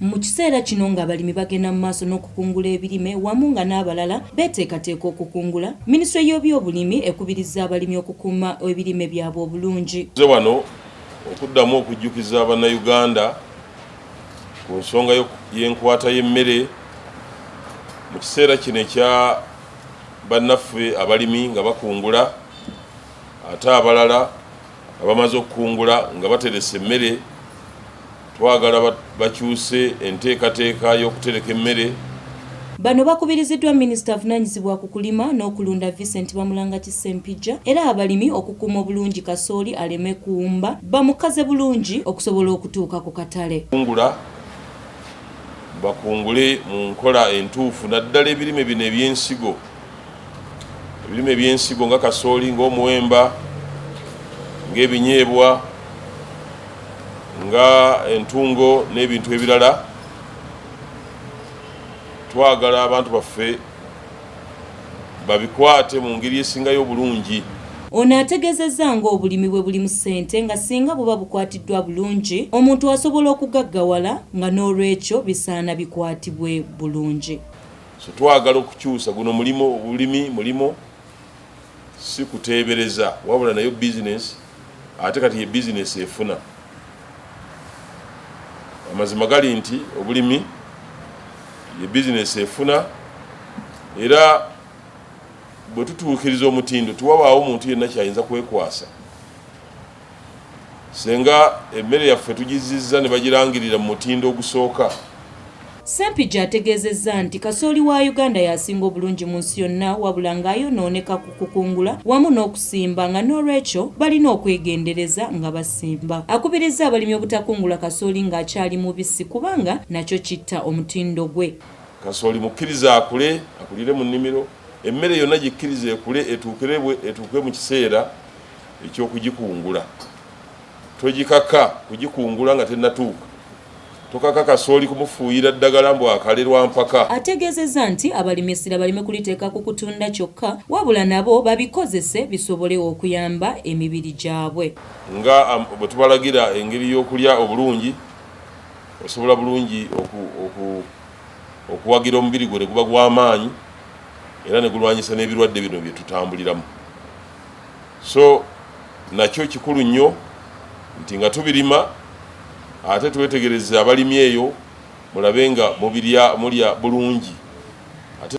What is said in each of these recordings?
Mu kiseera kino ng'abalimi bagenda mu maaso n'okukungula ebirime wamu nga n'abalala beeteekateeka okukungula, minisitule y'ebyobulimi ekubirizza abalimi okukuuma ebirime byabwe obulungi. Nze wano okuddamu okujjukiza Bannayuganda ku nsonga y'enkwata y'emmere mu kiseera kino ekya bannaffe abalimi nga bakungula, ate abalala abamaze okukungula nga baterese emmere. Twagala bakyuse enteekateeka y'okutereka emmere. Bano bakubiriziddwa minisita avunaanyizibwa ku kulima n'okulunda Vincent Bamulangaki Ssempijja era abalimi okukuuma obulungi kasooli aleme kuwumba bamukaze bulungi okusobola okutuuka ku katale. Kungula bakungule mu nkola entuufu naddala ebirime bino eby'ensigo. Ebirime eby'ensigo nga kasooli, ng'omuwemba, ng'ebinyeebwa, nga entungo n'ebintu ebirala. Twagala abantu baffe babikwate mu ngeri esingayo obulungi. Ono ategeezezza ng'obulimi bwe bulimu ssente nga singa buba bukwatiddwa bulungi omuntu asobola okugaggawala nga n'olwekyo bisaana bikwatibwe bulungi. So twagala okukyusa guno mulimo, obulimi mulimo si kuteebereza wabula nayo bizinesi, ate kati ye bizinesi efuna. Amazima gali nti obulimi ye bizinesi efuna, era bwe tutuukiriza omutindo tewabaawo muntu yenna kyayinza kwekwasa. Senga emmere yaffe tugizizza ne bagirangirira mu mutindo ogusooka. Ssempijja ategeezezza nti kasooli wa Uganda y'asinga obulungi mu nsi yonna wabula ng'ayonooneka ku kukungula wamu n'okusimba nga n'olwekyo balina okwegendereza nga basimba. Akubirizza abalimi obutakungula kasooli ng'akyali mubisi kubanga nakyo kitta omutindo gwe. Kasooli mukkirize akule, akulire mu nnimiro. Emmere yonna gikkirize ekule etuuke mu kiseera eky'okugikungula. Togikaka kugikungula nga tennatuuka. Tokaka kasooli kumufuuyira ddagala mbu akale lwa mpaka. Ategeezezza nti abalimi essira baleme kuliteeka ku kutunda kyokka wabula nabo babikozese bisobole okuyamba emibiri gyabwe. Nga bwe tubalagira engeri y'okulya obulungi, osobola bulungi okuwagira omubiri gwo ne guba gwa maanyi era ne gulwanyisa n'ebirwadde bino bye tutambuliramu. So nakyo kikulu nnyo nti nga tubirima ate twetegereze abalimi eyo mulabe nga mubirya mulya bulungi.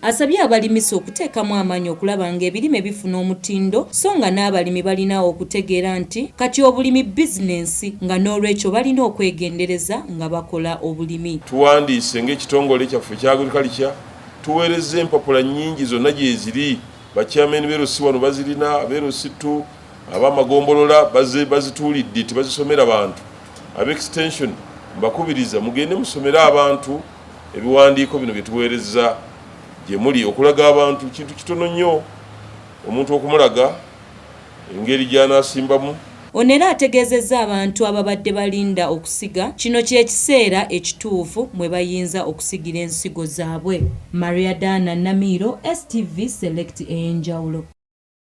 Asabye abalimisa okuteekamu amaanyi okulaba ng'ebirime bifuna omutindo so nga n'abalimi balina okutegeera nti kati obulimi bizinensi nga n'olwekyo balina okwegendereza nga bakola obulimi. Tuwandiise ng'ekitongole kyaffe ekya Agriculture, tuweerezza empapula nnyingi zonna gyeziri. Ba chairman be LC wano bazirina, abe LC2, ab'amagombolola bazituulidde tebazisomera bantu. Abe extension mbakubiriza mugende musomere abantu ebiwandiiko bino bye tuweerezza gye muli okulaga abantu kintu kitono nnyo omuntu okumulaga engeri gy'anaasimbamu. Ono era ategeezezza abantu ababadde balinda okusiga, kino ky'ekiseera ekituufu mwe bayinza okusigira ensigo zaabwe. Maria Dana Namiiro, STV Select ey'enjawulo.